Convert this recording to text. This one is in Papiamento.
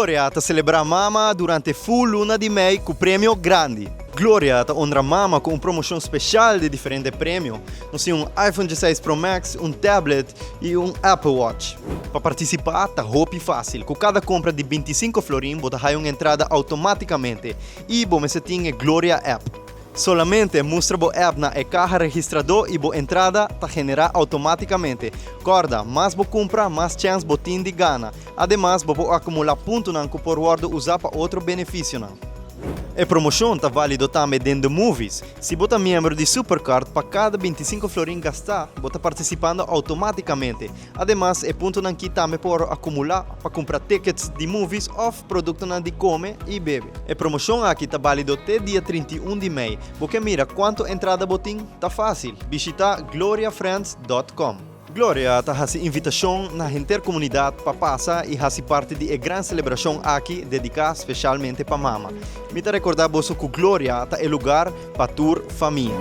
Gloria ta selebrá mama durante full luna di mei ku premio grandi. Gloria ta honra mama ku un promoshon speshal di diferente premio. Nos tin un iPhone 16 Pro Max, un tablet i un Apple Watch. Pa partisipá ta hopi fásil. Ku kada kompra di 25 florin bo ta haya un entrada outomátikamente i bo mester tin e Gloria app. Solamente mustra bo app na e kaha registradó i bo entrada ta generá outomátikamente. Kòrda, mas bo kumpra, mas chèns bo tin di gana. Ademas, bo por akumulá puntonan ku por wòrdu usá pa otro benefisionan. E promoshon ta válido tambe den The Movies. Si bo ta miembro di Supercard, pa kada 25 florin gastá, bo ta partisipando outomátikamente. Ademas, e puntonan ki tambe por akumulá pa kumpra tickets di movies òf produktonan di kome i bebe. E promoshon aki ta bálido te dia 31 di mei. Bo ke mira kuantu entrada bo tin? Ta fásil! Bishitá gloriafriends.com. Gloria ta hasi invitashon na henter komunidat pa pasa i hasi parti di e gran selebrashon aki dediká speshalmente pa mama. Mi ta rekordá boso ku Gloria ta e lugar pa tur famia.